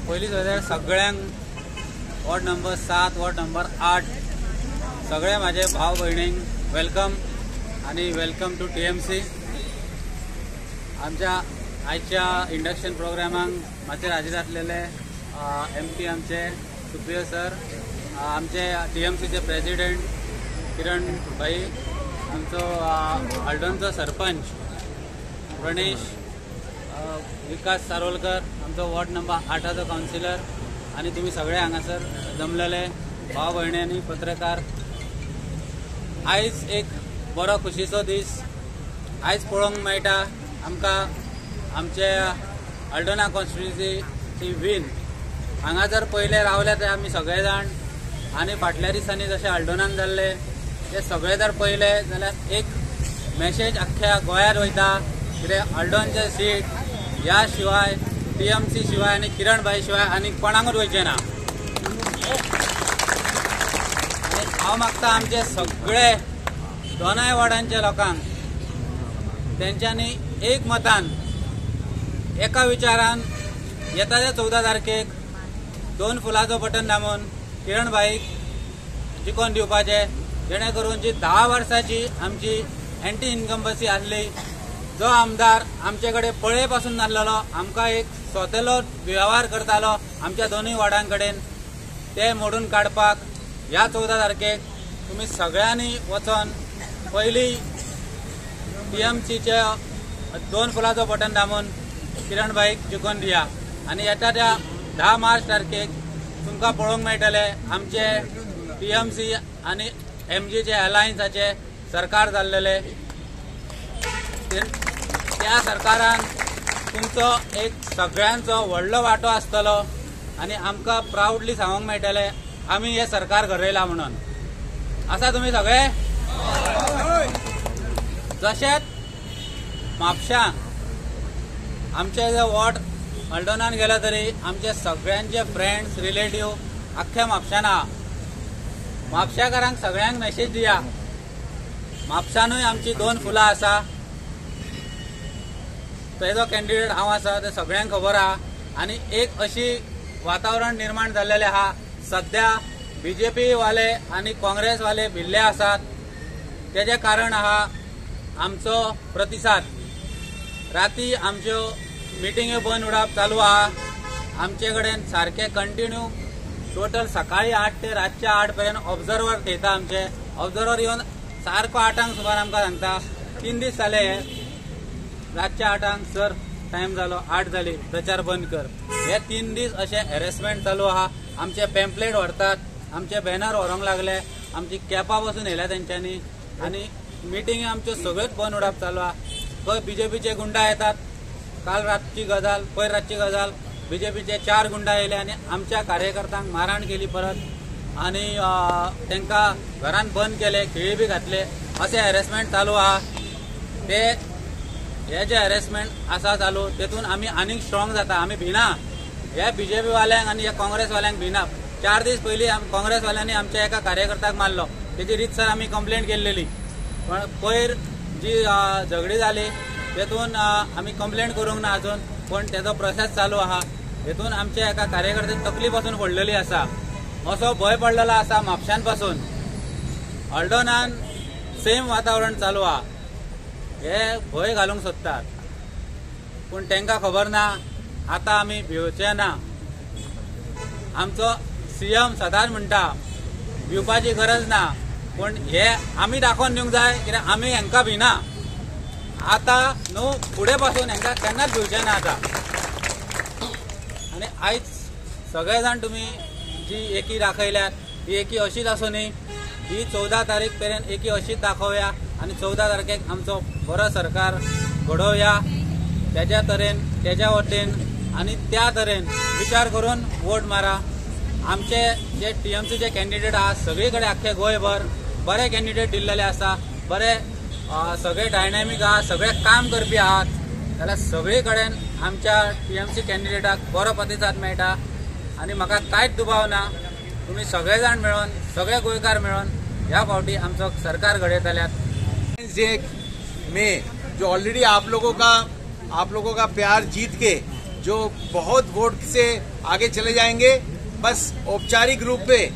पयलीं जाल्यार सगळ्यांक वॉर्ड नंबर 7, वॉर्ड नंबर 8 सगळे माझे भाव भयणींक welcome आनी welcome to TMC. आमच्या आयच्या इंडक्शन प्रोग्रामाक माचयेर हाजीर आसलेले MP आमचे सुप्रियो सर, आमचे TMCचे प्रेसिडेंट किरण भाई, आमचो हळदोणचो सरपंच प्रणेश, विकास सारोलकर, आमचो वॉर्ड नंबर 8चो कावन्सिलर आनी तुमी सगळे हांगासर जमलेले भाव भयणी आनी पत्रकार. आयज एक बरो खुशीचो दीस. आयज पळोवंक मेळटा आमकां आमचे हळदोणा कॉन्स्टिट्युएन्सीची वीन. हांगा जर पयले रावले ते आमी सगळे जाण आनी फाटल्या दिसांनी जशें हळदोणान जाल्ले ते सगळे जर पयले जाल्यार एक मॅसेज अख्ख्या गोंयांत वयता कितें हळदोणचे सीट ह्या शिवाय TMC शिवाय आनी किरण भाई शिवाय आनी कोणाकूच वयचें ना. आनी हांव मागता आमचे सगळे दोनाय वॉर्डांच्या लोकांक तेंच्यांनी एक मतान एका विचारान येता त्या 14 तारखेक 2 फुलाचो बटन दामून किरण भाईक जिखोवन दिवपाचें, जेणे करून जी 10 वर्सांची आमची एंटी इन्कम्बन्सी आसली, जो आमदार आमचे कडेन पळय पासून नासलेलो, आमकां एक स्वतेलो वेव्हार करतालो आमच्या दोनूय वॉर्डां कडेन, ते मोडून काडपाक ह्या 14 तारखेक तुमी सगळ्यांनी वचोन पयली TMCचे 2 फुलाचो बटन दामून किरण भाईक जिखोवन दिया. आनी येता त्या 10 मार्च तारखेक तुमकां पळोवंक मेळटलें आमचे TMC आनी MGचे अलायन्साचे सरकार जाल्लेले. त्या सरकारान तुमचो एक सगळ्यांचो व्हडलो वांटो आसतलो आनी आमकां प्रावडली सांगूंक मेळटलें आमी हें सरकार घडयलां म्हणून. आसा तुमी सगळे? तशेंच म्हापश्यां आमचे जे वॉर्ड हळदोणान गेले तरी आमचे सगळ्यांचे फ्रेंड्स रिलेटीव अख्ख्या म्हापश्यान आहा. म्हापश्याकारांक सगळ्यांक मॅसेज दिया, म्हापशानूय आमची 2 फुलां आसा, तेजो कॅन्डिडेट हांव आसा ते सगळ्यांक खबर आहा. आनी एक अशी वातावरण निर्माण जाल्लेलें आहा सद्या BJP वाले आनी काँग्रेस वाले भिल्ले आसात. तेजें कारण आहा आमचो प्रतिसाद. राती आमच्यो मिटिंग्यो बंद उडप चालू आहा. आमचे कडेन सारके कंटिन्यू टोटल सकाळी 8 ते रातच्या 8 पर्यंत ऑब्जर्वर थेयता. आमचे ऑब्जर्वर येवन सारको 8 सुमार आमकां सांगता 3 दीस जाले हे रातच्या 8 सर टायम जालो, 8 जाली, प्रचार बंद कर. हे 3 दीस अशें हॅरेसमेंट चालू आहा. आमचे पॅम्पलेट व्हरतात, आमचे बॅनर व्हरूंक लागले, आमची कॅपां पसून येयल्या तेंच्यांनी आनी मिटिंग आमच्यो सगळ्योच बंद उडप चालू आहा. खंय BJPचे गुंडा येतात. काल रातची गजाल, पयर रातची गजाल, BJPचे 4 गुंडा येयले आनी आमच्या कार्यकर्त्यांक मारहाण केली परत आनी तांकां घरान बंद केले, खिळी बी घातले. अशें हॅरेसमेंट चालू आहा. ते हे जे हॅरेसमेंट आसा चालू तेतून आमी आनीक स्ट्रॉंग जाता. आमी भिना ह्या BJP वाल्यांक आनी ह्या काँग्रेस वाल्यांक भिना. 4 दीस पयलीं काँग्रेस वाल्यांनी आमच्या एका कार्यकर्त्याक मारलो, तेजी रितसर आमी कंप्लेंट केल्लेली. पण पयर जी झगडी जाली तेतून आमी कंप्लेंट करूंक ना अजून, पण तेजो प्रोसेस चालू आहा. हेतून आमच्या एका कार्यकर्त्याक तकली पासून पडलेली आसा, असो भंय पडलेलो आसा म्हापश्यान पासून. हळदोणान सेम वातावरण चालू आहा. हे भंय घालूंक सोदतात पूण तांकां खबर ना आतां आमी भिवचे ना. आमचो CM सदांच म्हणटा भिवपाची गरज ना, पूण हे आमी दाखोवन दिवंक जाय कित्याक आमी हांकां भिना आतां न्हू, फुडें पासून हांकां केन्नाच भिवचे ना आतां. आनी आयज सगळे जाण तुमी जी एकी दाखयल्यात ही एकी अशीच आसूं न्ही, ही 14 तारीख पर्यंत एकी अशीच दाखोवया आनी 14 तारखेक आमचो बरो सरकार घडोवया. तेज्या तरेन तेज्या वटेन आनी त्या तरेन विचार करून वोट मारा. आमचे जे TMCचे कॅन्डिडेट आहा सगळे कडेन आख्खे गोंयभर बरे कॅन्डिडेट दिल्लेले आसा, बरे सगळे डायनॅमीक आहा, सगळे काम करपी आहात. जाल्यार सगळे कडेन आमच्या TMC कॅन्डिडेटाक बरो प्रतिसाद मेळटा आनी म्हाका कांयच दुबाव ना तुमी सगळे जाण मेळून सगळे गोंयकार मेळून ह्या फावटी आमचो सरकार घडयतल्यात. में जो ऑलरेडी आप लोगों का प्यार जीत के जो बहुत वोट से आगे चले जाएंगे। बस औपचारिक रूप में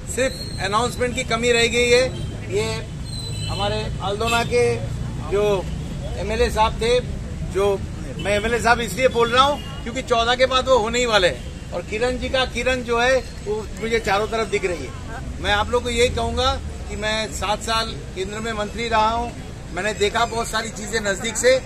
सिर्फ अनाउंसमेंट की कमी रह गई है। ये हमारे अल्दोना के जो एमएलए साहब थे, जो मैं एमएलए साहब इसलिए बोल रहा हूँ क्योंकि 14 के बाद वो होने ही वाले हैं, और किरण जी का किरण जो है वो मुझे चारों तरफ दिख रही है। मैं आप लोग को यही कहूँगा कि मैं 7 साल केंद्र में मंत्री रहा हूँ, मैंने देखा बहुत सारी चीजें नजदीक से।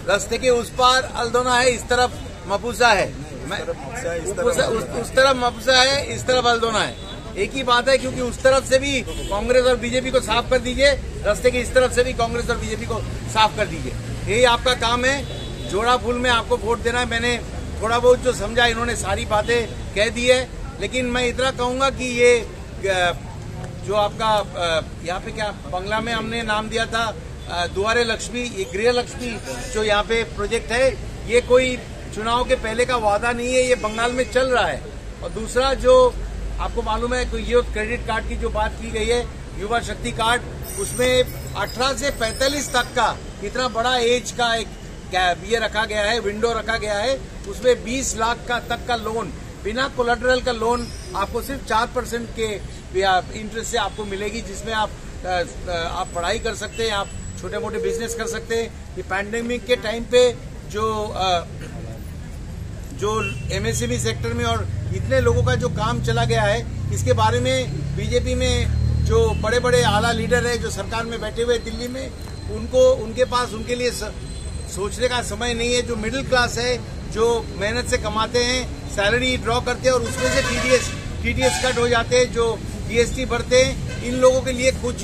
रास्ते के उस पार अल्दोना है, इस तरफ मपुसा है, उस तरफ मपुसा है, इस तरफ अल्दोना है। एक ही बात है, क्योंकि उस तरफ से भी कांग्रेस और बीजेपी को साफ कर दीजिए, रास्ते के इस तरफ से भी कांग्रेस और बीजेपी को साफ कर दीजिए। यही आपका काम है। जोड़ा फूल में आपको वोट देना है। मैंने थोड़ा बहुत जो समझा, इन्होंने सारी बातें कह दी है, लेकिन मैं इतना कहूँगा कि ये जो आपका यहाँ पे क्या बंगला में हमने नाम दिया था दुआरे लक्ष्मी, ये गृह लक्ष्मी जो यहाँ पे प्रोजेक्ट है, ये कोई चुनाव के पहले का वादा नहीं है, ये बंगाल में चल रहा है। और दूसरा जो आपको मालूम है कि ये क्रेडिट कार्ड की जो बात की गई है, युवा शक्ति कार्ड, उसमें 18 से 45 तक का इतना बड़ा एज का एक ये रखा गया है, विंडो रखा गया है। उसमें 20 लाख का तक का लोन, बिना कोलेटरल का लोन आपको सिर्फ 4% के इंटरेस्ट से आपको मिलेगी, जिसमें आप पढ़ाई कर सकते हैं, आप छोटे मोटे बिजनेस कर सकते हैं। ये पैंडेमिक के टाइम पे जो एमएसएमई सेक्टर में और इतने लोगों का जो काम चला गया है, इसके बारे में बीजेपी में जो बड़े बड़े आला लीडर है जो सरकार में बैठे हुए दिल्ली में, उनको उनके पास उनके लिए सोचने का समय नहीं है। जो मिडिल क्लास है, जो मेहनत से कमाते हैं, सैलरी ड्रॉ करते हैं और उसमें से टीडीएस कट हो जाते हैं, जो जीएसटी भरते हैं, इन लोगों के लिए कुछ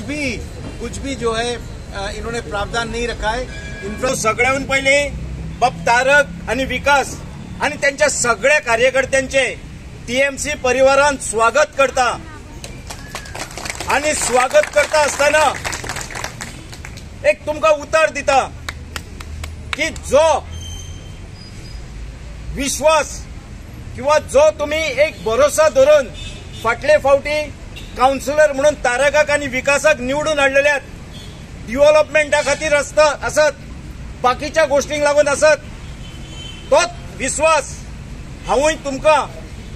भी जो है इन्होंने प्रावधान नहीं रखा है। इंफ्रा सगळ्याहून पहिले बाब तारक आणि विकास आणि त्यांच्या सगळ्या कार्यकर्त्यांचे टीएमसी परिवारान स्वागत करता आणि स्वागत करता असताना एक तुमकां उतर दिता की जो विश्वास किंवा जो तुम्ही एक भरोसा धरून फाटले फावटी कावन्सिलर म्हणून तारकाक आनी विकासाक निवडून हाडलेल्यात, डिव्हलपमेंटा खातीर आसत, बाकीच्या गोष्टींक लागून आसत, तोच विश्वास हांवूय तुमकां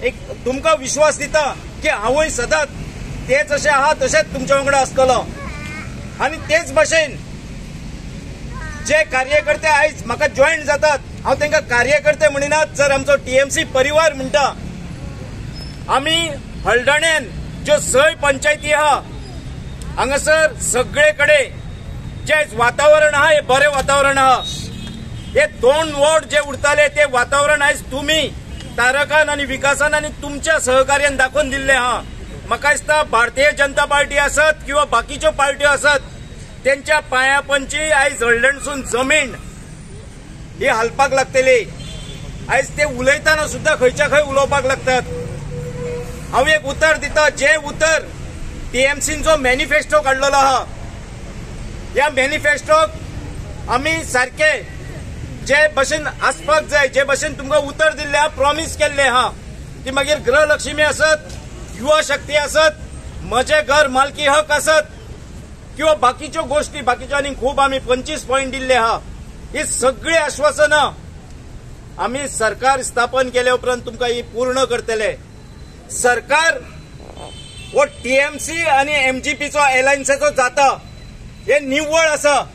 एक तुमकां विश्वास दिता की हांवूय सदांच तेच अशें आहा तशेंच तुमच्या वांगडा आसतलो। आनी तेच भाशेन जे कार्यकर्ते आयज म्हाका जॉयन जातात, हांव तांकां कार्यकर्ते म्हणिनात, जर आमचो टीएमसी परिवार म्हणटा। आमी हळदण्यान ज्यो 6 पंचायती आहा हांगासर सगळे कडेन जे वातावरण आहा हे बरें वातावरण आहा। हे 2 वॉर्ड जे उरताले ते वातावरण आयज तुमी तारकान आनी विकासान आनी तुमच्या सहकार्यान दाखोवन दिल्लें आहा। म्हाका दिसता भारतीय जनता पार्टी आसत किंवा बाकीच्यो पार्ट्यो आसत तेंच्या पांया पंची आयज हळदणसून जमीन ही हालपाक लागतली। आयज ते उलयतना सुद्दां खंयच्या खंय उलोवपाक लागतात। हांव एक उतर दिता, जे उतर टीएमसीन जो मॅनिफेस्टो काडलेलो आहा, ह्या मॅनिफेस्टोक आमी सारके जे भशेन आसपाक जाय, जे भशेन तुमकां उतर दिल्लें आहा, प्रॉमीस केल्लें आहा की मागीर गृहलक्ष्मी आसत, युवा शक्ती आसत, म्हजें घर मालकी हक आसत किंवा बाकीच्यो गोष्टी, बाकीच्यो आनी खूब आमी 25 पॉयंट दिल्ले आहा। ही सगळीं आश्वासनां आमी सरकार स्थापन केले उपरांत तुमकां ही पूर्ण करतले। सरकार हो टीएमसी आनी एमजीपीचो एलायन्साचो जाता हे निव्वळ आसा।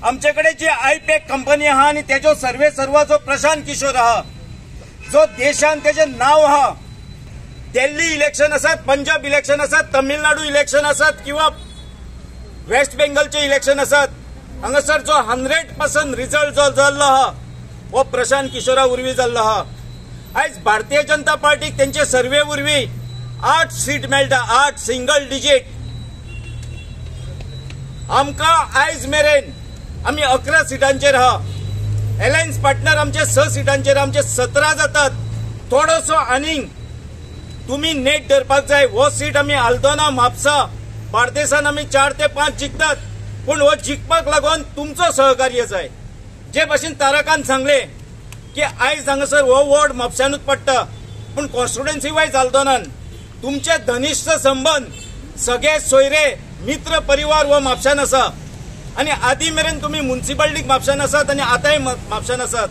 आमचे कडेन जी आयपॅक कंपनी आहा आनी तेजो सर्वे सर्वा जो प्रशांत किशोर आहा, जो देशान तेजें नांव आहा, दिल्ली इलेक्शन आसात, पंजाब इलेक्शन आसात, तमिळनाडू इलेक्शन आसात किंवा वेस्ट बेंगलचे इलेक्शन आसात, हांगासर जो 100% रिजल्ट जो जाल्लो आहा हो प्रशांत किशोरा वरवीं जाल्लो आहा। आयज भारतीय जनता पार्टीक तेंचे सर्वे वरवीं 8 सीट मेळटा, 8 सिंगल डिजीट। आमकां आयज मेरेन आमी 11 सिटांचेर आहा, एलायन्स पार्टनर आमचे 6 सिटांचेर, आमचे 17 जातात। थोडोसो आनीक तुमी नेट धरपाक जाय। हो सीट आमी आल्दोना, म्हापसा, बार्देसान आमी 4 ते 5 जिखतात, पूण हो जिखपाक लागून तुमचो सहकार्य जाय। जे भाशेन तारकान सांगले की आयज हांगासर हो वॉर्ड म्हापशानूच पडटा, पूण कॉन्स्टिट्युएन्सी वायज आल्दोनान तुमचे धनिश्ठ संबंद सगळे सोयरे मित्र परिवार हो म्हापशान आसा आनी आदी मेरेन तुमी मुन्सिपालिटीक म्हापशान आसात आनी आतांय म्हापशान आसात।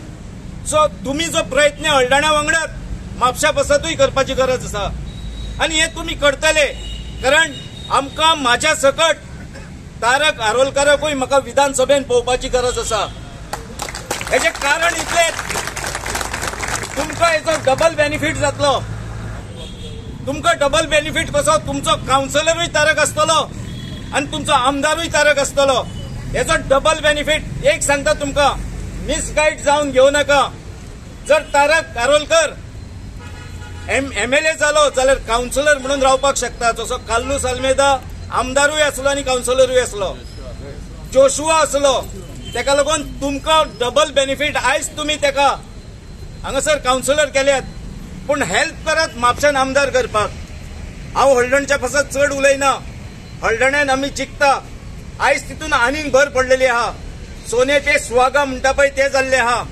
सो तुमी जो प्रयत्न हळदण्या वांगडात म्हापशा पासतूय करपाची गरज आसा आनी हे तुमी करतले, कारण आमकां म्हाज्या सकट तारक आरोलकाराकूय म्हाका विधानसभेन पळोवपाची गरज आसा. हेचें कारण इतलेंच, तुमकां हेचो डबल बेनिफीट जातलो. तुमकां डबल बेनिफीट कसो, तुमचो कावन्सिलरूय तारक आसतलो आनी तुमचो आमदारूय तारक आसतलो. हेचो डबल बेनिफीट एक सांगता तुमकां, मिसगायड जावन घेवं नाका. जर तारक आरोलकर एमएलए जालो जाल्यार कावन्सिलर म्हणून रावपाक शकता, जसो कार्लुस आल्मेदा आमदारूय आसलो आनी कावन्सिलरूय आसलो, जोशुआ आसलो. तेका लागून तुमकां डबल बेनिफीट. आयज तुमी तेका हांगासर कावन्सिलर केल्यात, पूण हेल्प करात म्हापशान आमदार करपाक. हांव हळदणच्या पासत चड उलयना, हळदण्यान आमी जिखता. आयज तितून आनीक भर पडलेली आहा, सोने पे सुहागा म्हणटा पळय ते जाल्ले आहा.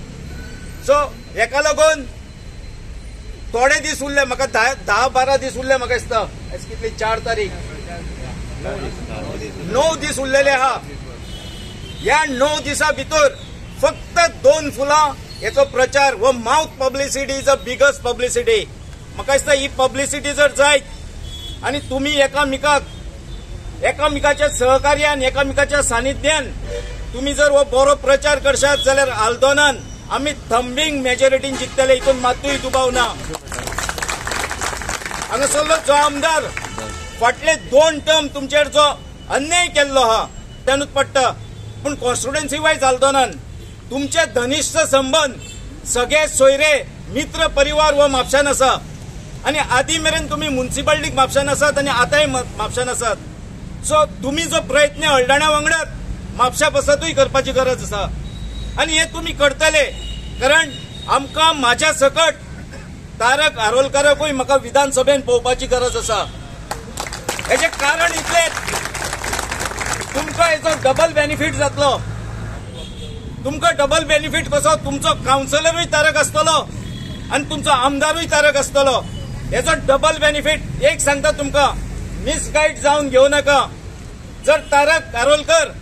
सो हेका लागून थोडे दीस उरले म्हाका, 10-12 दीस उरले म्हाका दिसता. आयज कितली 4 तारीख, 9 दीस उरलेले आहा. ह्या 9 दिसा भितर फक्त 2 फुलां हेचो प्रचार हो mouth publicity is a biggest publicity. म्हाका दिसता ही पब्लिसिटी जर जायत आनी तुमी एकामेकाच्या सहकार्यान, एकामेकाच्या सानिध्यान तुमी जर हो बरो प्रचार करशात जाल्यार आल्दोनान आमी थंबींग मेजॉरिटीन जिखतले, हितून मातूय दुबाव ना. हांगासरलो जो आमदार फाटले 2 टर्म तुमचेर जो अन्याय केल्लो आहा त्यानूच पडटा, पूण कॉन्स्टिट्युएन्सी वायज आल्दोनान तुमचे धनिश्ठ संबंद सगळे सोयरे मित्र परिवार हो म्हापशान आसा आनी आदी मेरेन तुमी मुन्सिपालिटीक म्हापशान आसात आनी आतांय म्हापशान आसात. सो तुमी जो प्रयत्न हळदण्या वांगडात म्हापशा पासतूय करपाची गरज आसा आनी हे तुमी करतले, कारण आमकां म्हाज्या सकट तारक आरोलकाराकूय म्हाका विधानसभेन पळोवपाची गरज आसा. हेचें कारण इतलेंच, तुमकां हेचो डबल बेनिफीट जातलो. तुमकां डबल बेनिफीट कसो, तुमचो कावन्सिलरूय तारक आसतलो आनी तुमचो आमदारूय तारक आसतलो. हेचो डबल बेनिफीट एक सांगता तुमकां, मिसगायड जावन घेवं नाका. जर तारक आरोलकर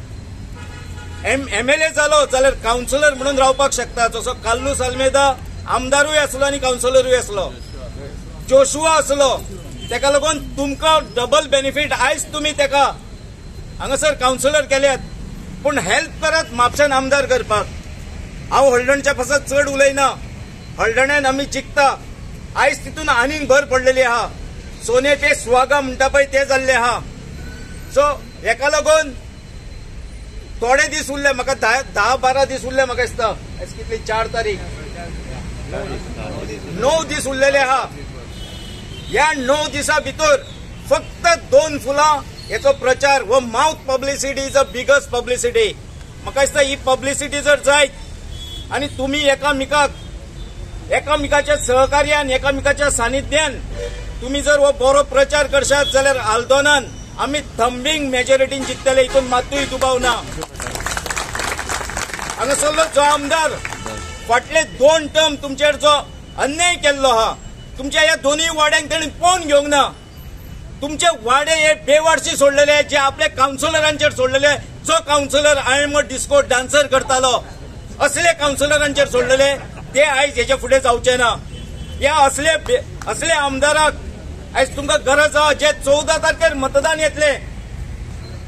एमएलए जालो जाल्यार कावन्सिलर म्हणून रावपाक शकता, जसो कार्लुस आल्मेदा आमदारूय आसलो आनी कावन्सिलरूय आसलो, जोशुआ आसलो. तेका लागून तुमकां डबल बेनिफीट. आयज तुमी तेका हांगासर कावन्सिलर केल्यात, पूण हेल्प करात म्हापशान आमदार करपाक. हांव हळदणच्या पासत चड उलयना, हळदण्यान आमी जिखता. आयज तितून आनीक भर पडलेली आहा, सोने पे सुहागा म्हणटा पळय ते जाल्ले आहा. सो हेका लागून थोडे दीस उरले म्हाका, 10-12 दीस उरले म्हाका दिसता. आयज कितली 4 तारीख, 9 दीस उरलेले आहा. ह्या 9 दिसा भितर फक्त 2 फुलां हेचो प्रचार हो mouth publicity is a biggest publicity. म्हाका दिसता ही पब्लिसिटी जर जायत आनी तुमी एकामेकाच्या सहकार्यान, एकामेकाच्या सानिध्यान तुमी जर हो बरो प्रचार करशात जाल्यार आल्दोनान आमी थंबींग मेजॉरिटीन जिखतले, हितून मातूय दुबाव ना. हांगासरलो जो आमदार फाटले 2 टर्म तुमचेर जो अन्याय केल्लो आहा, तुमच्या ह्या दोनूय वाड्यांक तेणी पळोवन घेवंक ना. तुमचे वाडे हे बेवारशी सोडलेले, जे आपल्या कावन्सिलरांचेर सोडलेले, जो councillor I am a disco dancer करतालो असले कावन्सिलरांचेर सोडलेले, ते आयज हेच्या फुडें जावचे ना. ह्या असले आमदाराक आयज तुमकां गरज आहा. जे 14 तारखेर मतदान येतले,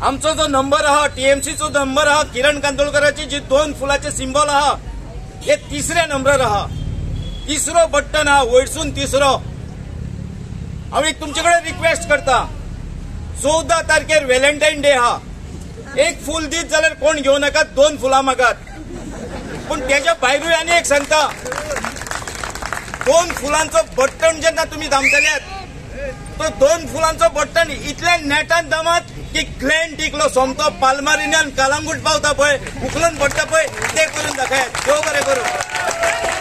आमचो जो नंबर आहा, टीएमसीचो नंबर आहा, किरण कांदोळकराची जी 2 फुलाचे सिंबॉल आहा, हे तिसऱ्या नंबरार आहा. तिसरो बट्टन आहा वयरसून तिसरो. हांव एक तुमचे कडेन रिक्वेस्ट करता, 14 तारखेर व्हॅलेंटायन डे आहा, एक फूल दीत जाल्यार कोण घेवं नाकात, 2 फुलां मागात. पूण तेच्या भायरूय आनी एक सांगता, 2 फुलांचो बट्टन जेन्ना तुमी दामतल्यात, तो 2 फुलांचो बट्टन इतल्या नेटान दामात की ग्लॅन टिकलो सोमतो पालमारिन्यान कालांगूट पावता पळय, उखलून पडटा पळय, ते करून दाखयात. देव बरें करूं.